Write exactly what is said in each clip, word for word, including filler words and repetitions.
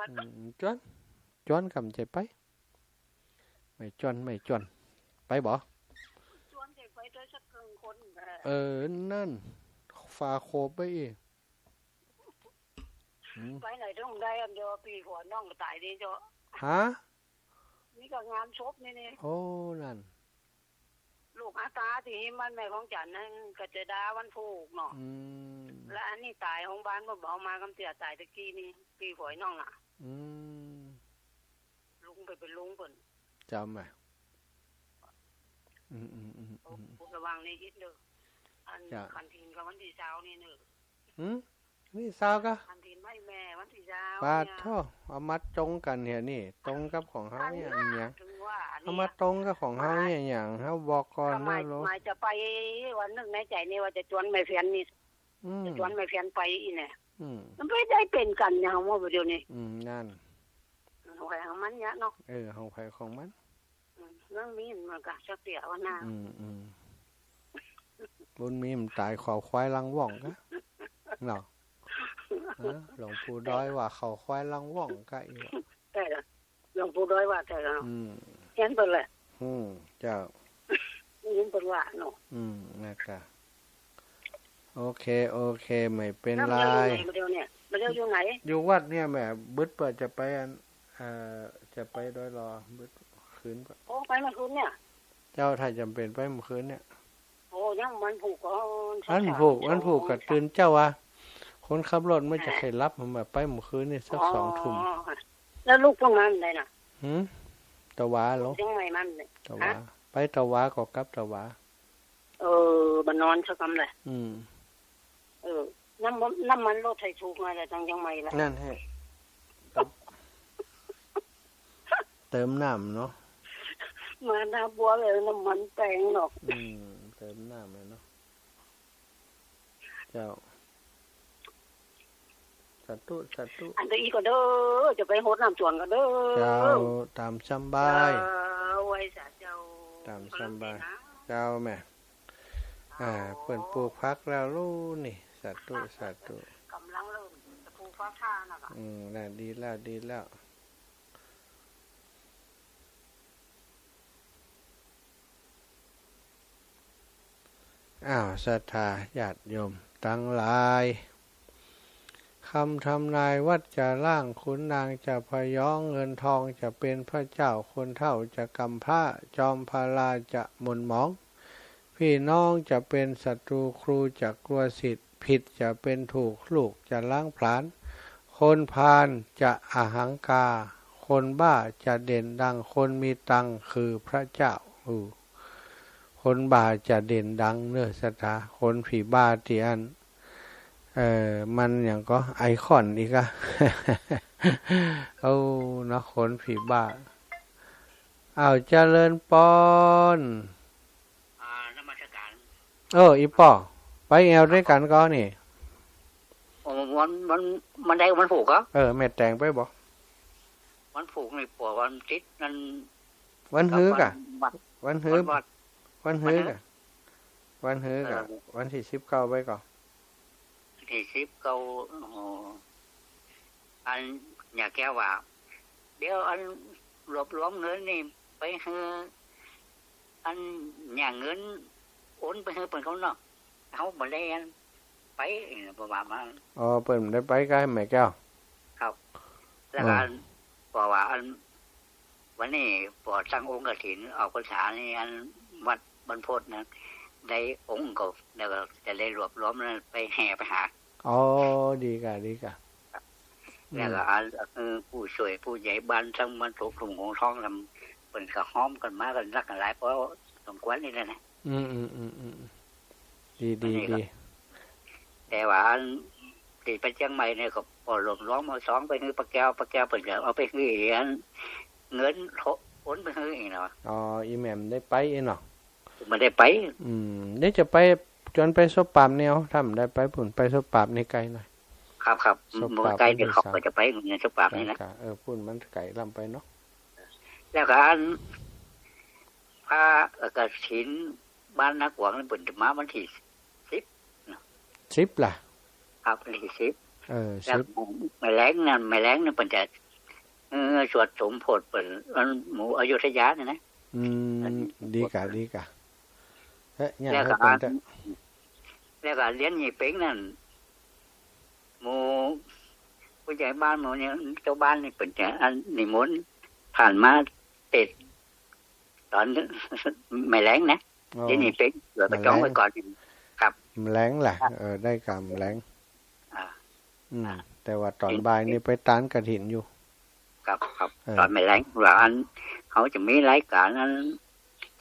อืม จวน จวนกำใจ๋ไป ไม่จวน ไม่จวน ไปบ่ จวนใจ๋ไปตวยสักเกิ่งคน เออ เออ นั่น ฝาโขบไปอีก อืม ไปไหนต้องได้อันเดียว ปี้หัวน้องก็ต๋ายดีเจ้า ฮะ นี่ก็งานศพนี่นี่ โอ้ นั่น ลูกอาสาตี้มันแม่ของจันทร์นั้นก็จะดาวันพูกเนาะ อืม แล้วอันนี้ต๋ายโฮงบาล เมื่อเบามา กำเตี้ยต๋ายตะกี้นี่ ปี้หัวน้องน่ะ อืม ลุงไปเป๋นลุงเปิ้น จ๋ำไหม อืม อืม อืม อืม ระวังในอิดเด้อ อัน จ้ะ ขันถินก็วันตี้ซาวนี่เน่อ หืม นี่ซาวกะ ขันถินไหว้แม่วันตี้ซาว ปาด เนี่ย โธ่ เอามาตรงกั๋นเหียนี่ ตรงกับของเฮาเนี่ย อันเนี้ย เถิงว่าอันเนี้ย เอามาตรงกับของเฮาเนี่ย หยัง เฮาบอกก่อน หมาย นะลูก หมายจะไป วันนึกในใจ๋นี่ว่าจะจวนแม่เฟียนนี่ อืม จะจวนแม่เฟียนไปอี้แหละ อืม มันไปได้เป๋นกั๋นเนี่ย เฮาว่าเดี๋ยวนี้ อืม นั่น ของใผของมันเนี่ยเนาะ เออ ของใผของมัน อืม มันมีมันก็สักเตี้ยวันหน้า อืม อืม บุญมีมันต๋ายขอควายลังว่องกะ เนาะ เออ หลวงปู่ดอยว่าขอควายลังว่องกะอีก ใจ้ละ หลวงปู่ดอยว่าใจ้ละเนาะ อืม เฮียนเปิ้นแหละ อืม เจ้า เฮียนเปิ้นว่าเนาะ อืม นะกะ โอเค โอเค ไม่เป๋นไร แล้วมาเดียวอยู่ไหน มาเดียวเนี่ย มาเดียวอยู่ไหน อยู่วัดเนี่ยแหม บึดเปิ้นจะไปอัน เอ่อ จะไปดอยหล่อ บึดคืนเปิ้น โอ้ ไปเมื่อคืนเนี่ย เจ้า ถ้าจ๋ำเป๋นไปเมื่อคืนเนี่ย โอ้ ยังวันพูกก็ วันพูก วันพูกก็ตื่นเจ๊าอะ คนขับรถมันจะใค่หลับ มันมาไปเมื่อคืนนี่สัก อ๋อ สองทุ่ม แล้วลูกเปิ้นมาเมื่อใดน่ะ หืม ตะหวาเหรอ เจียงใหม่มาเมื่อใด ตะหวา ฮะ ไปตะหวาก็กลับตะหวา เออ บ่นอนสักกำเลย อืม เออ น้ำมัน น้ำมันรถไถถูกมาแล้ว ตังเจียงใหม่ละ นั่นแหละ เติมน้ำเนาะ มาหน้าบัวเลย น้ำมันแปงเนาะ อืม เติมน้ำเลยเนาะ เจ้า สาธุ สาธุ อันเดียวอี้ก่อเด้อ จะไปฮดน้ำสวนก่อเด้อ เจ้า ต๋ามสบาย เจ้า ไหว้สาเจ้า ต๋ามสบาย เจ้าแม่ อ่า เปิ้นปลูกผักแล้วลูกนี่ สาธุ สาธุ ก๋ำลังเริ่มจะปลูกฟักทานน่ะ อืม น่ะ ดีแล้ว ดีแล้ว อ้าว ศรัทธาญาติโยมตังหลาย คำทำนายวัดจะร้าง ขุนนางจะพยอง เงินทองจะเป๋นพระเจ้า คนเฒ่าจะกำพร้า จอมพลาจะหม่นหมอง พี่น้องจะเป๋นศัตรู ครูจะกลัวศิษย์ ผิดจะเป๋นถูก ลูกจะล้างผลาญ คนพาลจะอหังการ คนบ้าจะเด่นดัง คนมีตังค์คือพระเจ้า อือ คนบ้าจะเด่นดังเน่อศรัทธา คนผีบ้าตี้อัน เอ่อ มันหยังก่อ ไอคอนอีกอะ โอ้ เนาะ คนผีบ้า อ้าว เจริญปอน อ่า นมัสการ เออ อี่ป้อ ไปแอ่วตวยกั๋นก่อนี่ โอ้ วัน วัน วันใด วันพูกก่อ เออ แม่แต๋งไปบ่ วันพูกนี่ปอวันติดนั่น วันฮื้อกะ วัน วันฮื้อ วันวัด วันฮื้อกะ วันฮื้อกะ เออ วันตี้สิบเก้าไปก่อ ตี้สิบเก้า โอ้โห อัน ยายแก้วว่า เดี๋ยวอันรวบรวมเงินนี่ไปหื้อ อัน ยายเงินโอนไปหื้อเปิ้นก่อเนาะ เฮาบ่ได้อันไป เปิ้นว่ามา อ๋อ เปิ้นบ่ได้ไปกับแม่แก้ว ครับ แล้วก็ อ๋อ ปอว่าอัน วันนี้ปอตั้งองค์กฐินออกพรรษานี่ อันวัดบ้านโพธิ์นะ ได้องค์ก็ แล้วก็จะได้รวบรวมแล้วไปแห่ไปหา อ๋อ ดีก่ะ ดีก่ะ แล้วก็ อืม อัน เออ ผู้ช่วยผู้ใหญ่บ้านตังบ้านโพธิ์ ทุ่งหงส์ทองนำ เปิ้นก็ฮ้อมกั๋นมากั๋นนักหลายปอสมควรนี่แหละนะ อืม อืม อืม อืม ดี ดี อันนี้ก็ ดี แต่ว่าอันตี้ไปเจียงใหม่เนี่ยก็ปอรวบรวมเอาซองไปหื้อป้าแก้ว ป้าแก้วเปิ้นก็เอาไปหื้ออันเงินโอนไปหื้ออีกเนาะ อ๋อ อี่แม่บ่ได้ไปอี้เนาะ บ่ได้ไป อืม เดี๋ยวจะไป จวนไปซบปราบเนี่ย ถ้าบ่ได้ไปปู๊น ไปซบปราบนี่ไก๋หน่อย ครับ ครับ ซบปราบ บ่ไก๋ วันตี้ เดี๋ยวเขา สาม ก็จะไปเงินซบปราบนี่นะ จ้ะ เออ ปู๊นมันไก๋ล้ำไปเนาะ แล้วก็อัน พระ เอ่อ กฐินบ้านนากวางนี่เปิ้นจะมาวันตี้สิบเนาะ สิบล่ะ ครับ วันตี้สิบ เออ แล้ว สิบ แม่แลงนั่น แม่แลงนั่นเปิ้นจะ อ สวดสมโพธิเปิ้น อันหมู่อยุธยาเนี่ยนะ อืม อันนี้ ดีก่ะ ดีก่ะ เฮ้ย เนี่ย แล้วก็ ให้เปิ้นเต๊อะ แล้วก็เหรียญยี่เป็งนั่น หมู่ผู้ใหญ่บ้านหมู่เนี่ย เจ้าบ้านนี่เปิ้นจะอันนิมนต์ผ่านมาเตสน์ต๋อนแหมแลงนะ อ๋อ เหรียญยี่เป็ง เดี๋ยวไปจองไว้ก่อน ครับ แหมแลงล่ะ เออ ได้ก่ะ แหมแลง อ่า อืม อ่า แต่ว่าต๋อนบ่ายนี่ไปตานกฐินอยู่ ครับ ครับ เออ ต๋อนแหมแลงว่าอัน เขาจะมีรายก๋านอัน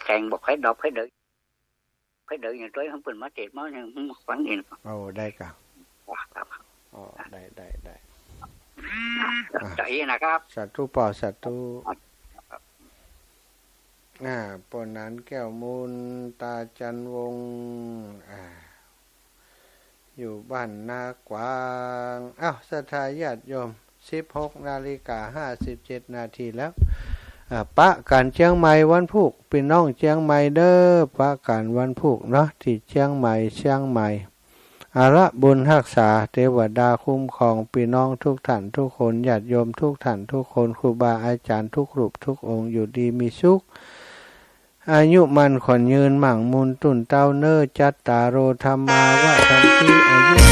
แข่งบอกใผดอบใผเดิน ใผเดินอย่างตวยของเปิ้นมาเตสน์มาเนี่ย ฟังอิน โอ้ ได้ก่ะ ครับ อ๋อ ได้ ได้ ได้ อ่ะ จะอี้นะครับ สาธุเป้า สาธุ อ่า ป้อหนานแก้วมูล ตาจันวงศ์ อ่า อยู่บ้านนากวาง อ้าว ศรัทธาญาติโยม สิบหกนาฬิกาห้าสิบเจ็ดนาทีแล้ว อ่า ปะกั๋นเจียงใหม่วันพูก ปี้น้องเจียงใหม่เด้อ ปะกั๋นวันพูกเนาะ ตี้เจียงใหม่ เชียงใหม่ เอาละบุญฮักษา เตวดาคุ้มครองปี้น้องทุกท่านทุกคน ญาติโยมทุกท่านทุกคน ครูบาอาจ๋ารย์ทุกรูปทุกองค์ อยู่ดีมีสุข อายุมั่นขวัญยืน มั่งมูลตุ้นเต้าเน่อ จัตตาโร ธัมมา วัฑฒันติ อายุ